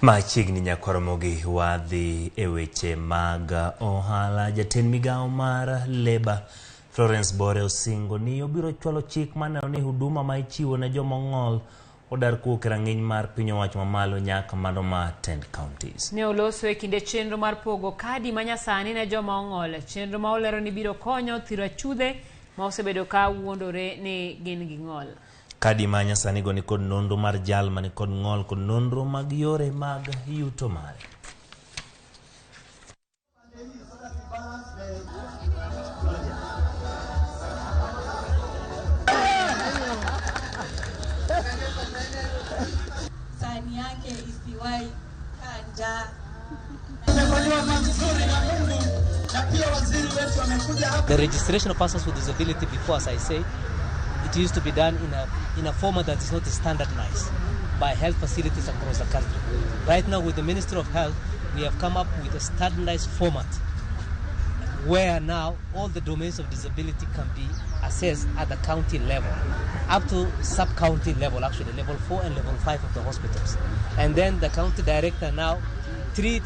Machiegni nyakwaramogi wadhi e weche mag ohala. Jatend migawo mar Labour Florence Bore osingo ni obiro chwalo chik maneno ni huduma ma ichiwo ne joma ong'ol odar kowuok e rang'iny mar piny owacho mamalo nyaka mano ma tend counties. Ne oloso e kinde chenro mar pogo kadi ma nyasani ne joma ong'ol, chenro ma olero ni biro konyo thiro achudhe ma osebedo ka wuondore ni gin gi ng'ol. Kadi ma nyasani go nikod nonro mar jal manikod ng'ol kod nonro mag yore mag yuto mare. Sahani yake isiwahi kaa njaa. The registration of persons with disability before, as I say, it used to be done in a format that is not standardized by health facilities across the country. Right now, with the Ministry of Health, we have come up with a standardized format where now all the domains of disability can be assessed at the county level, up to sub-county level, actually, level 4 and level 5 of the hospitals. And then the county director now, three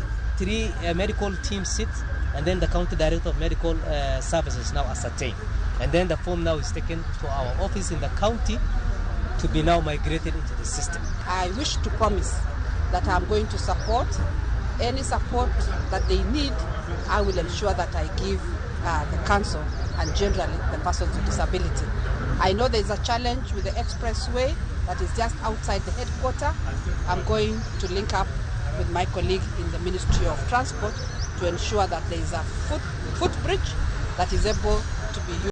medical teams sit, and then the county director of medical services now ascertain. And then the form now is taken to our office in the county to be now migrated into the system. I wish to promise that I'm going to support any support that they need. I will ensure that I give the council and generally the persons with disability. I know there is a challenge with the expressway that is just outside the headquarters. I'm going to link up with my colleague in the Ministry of Transport to ensure that there is a footbridge that is able to be used.